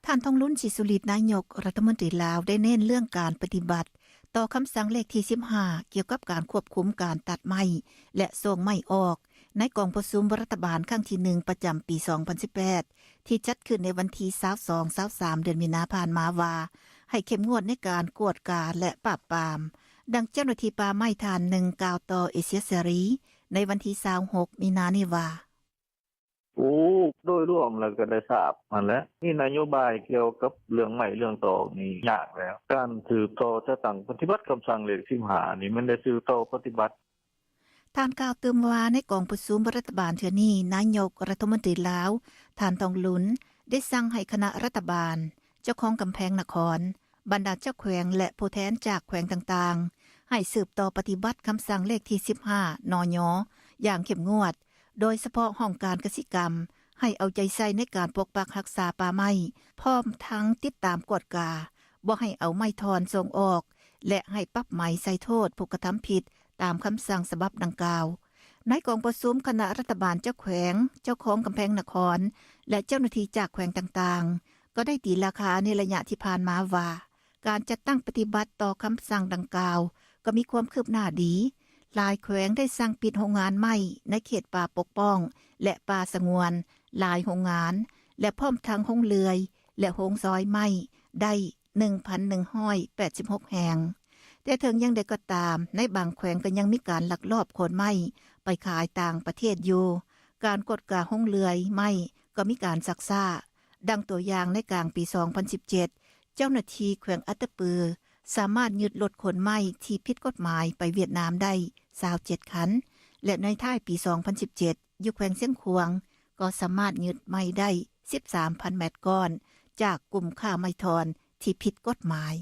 ທ່ານ ທອງລຸນ ສີສຸລິດ ນາຍົກລັດຖະມົນຕີລາວ ໄດ້ເນັ້ນເລື່ອງການປະຕິບັດຕໍ່ຄຳສັ່ງເລກທີສິບຫ້າ ກ່ຽວກັບການຄວບຄຸມການຕັດໄມ້ ແລະ ໂຊກໄມ້ອອກ ໃນກອງປະຊຸມລັດຖະບານຄັ້ງທີໜຶ່ງ ປະຈຳປີສອງພັນສິບແປດ ທີ່ຈັດຂຶ້ນໃນວັນທີຊາວສອງ ຊາວສາມ ເດືອນມີນາຜ່ານມາວ່າ ໃຫ້ເຂັ້ມງວດໃນການກວດກາ ແລະ ປາບປາມ. ດັ່ງເຈົ້າໜ້າທີ່ປ່າໄມ້ທ່ານໜຶ່ງກ່າວຕໍ່ເອເຊຍເສລີໃນວັນທີຊາວຫົກ ມີນານີ້ວ່າ: ໂອ້ ໂດຍລວມແລ້ວກໍໄດ້ຊາບຫັ້ນແຫຼະ ມີນະໂຍບາຍກ່ຽວກັບເລື່ອງໄມ້ເລື່ອງຕອກນີ້ຍາກແລ້ວ ການສືບຕໍ່ຈັດຕັ້ງປະຕິບັດຄຳສັ່ງເລກສິບຫ້ານີ້ ແມ່ນໄດ້ສືບຕໍ່ປະຕິບັດ. ທ່ານກ່າວຕື່ມວ່າ ໃນກອງປະຊຸມລັດຖະບານເທື່ອນີ້ ນາຍົກລັດຖະມົນຕີລາວ ທ່ານ ທອງລຸນ ໄດ້ສັ່ງໃຫ້ຄະນະລັດຖະບານ, ເຈົ້າຄອງກຳແພງນະຄອນ, ບັນດາເຈົ້າແຂວງ ແລະ ຜູ້ແທນຈາກແຂວງຕ່າງໆ ໃຫ້ສືບຕໍ່ປະຕິບັດຄຳສັ່ງເລກທີສິບຫ້າ ນຍ ຢ່າງເຂັ້ມງວດ, ໂດຍສະເພາະຫ້ອງການກະສິກຳ ໃຫ້ເອົາໃຈໃສ່ໃນການປົກປັກຮັກສາປ່າໄມ້ ພ້ອມທັງຕິດຕາມກວດກາ ບໍ່ໃຫ້ເອົາໄມ້ທ່ອນສົ່ງອອກ ແລະ ໃຫ້ປັບໃໝໃສ່ໂທດຜູ້ກະທຳຜິດຕາມຄຳສັ່ງສະບັບດັ່ງກ່າວ. ໃນກອງປະຊຸມ ຄະນະລັດຖະບານເຈົ້າແຂວງ, ເຈົ້າຄອງກຳແພງນະຄອນ ແລະ ເຈົ້າໜ້າທີ່ຈາກແຂວງຕ່າງໆ ກໍໄດ້ຕີລາຄາໃນໄລຍະທີ່ຜ່ານມາວ່າ ການຈັດຕັ້ງປະຕິບັດຕໍ່ຄຳສັ່ງດັ່ງກ່າວ ກໍມີຄວາມຄືບໜ້າດີ. ຫຼາຍແຂວງໄດ້ສັ່ງປິດໂຮງງານໄມ້ໃນເຂດປ່າປົກປ້ອງ ແລະ ປ່າສະຫງວນຫຼາຍໂຮງງານ ແລະ ພ້ອມທັງໂຮງເລື່ອຍ ແລະ ໂຮງຊອຍໄມ້ໄດ້ໜຶ່ງພັນໜຶ່ງຮ້ອຍແປດສິບຫົກແຫ່ງ. ແຕ່ເຖິງຢ່າງໃດກໍຕາມ, ໃນບາງແຂວງກໍຍັງມີການລັກລອບຂົນໄມ້ໄປຂາຍຕ່າງປະເທດຢູ່. ການກວດກາໂຮງເລື່ອຍໄມ້ກໍມີການຊັກຊ້າ. ດັ່ງຕົວຢ່າງ, ໃນກາງປີສອງພັນສິບເຈັດ ເຈົ້າໜ້າທີ່ແຂວງອັດຕະປື ສາມາດຍຶດລົດຂົນໄມ້ທີ່ຜິດກົດໝາຍໄປຫວຽດນາມໄດ້ຊາວເຈັດຄັນ ແລະ ໃນທ້າຍປີສອງພັນສິບເຈັດ ຢູ່ແຂວງຊຽງຂວາງ ກໍສາມາດຍຶດໄມ້ໄດ້ສິບສາມພັນແມັດກ້ອນ ຈາກກຸ່ມຄ້າໄມ້ທ່ອນທີ່ຜິດກົດໝາຍ.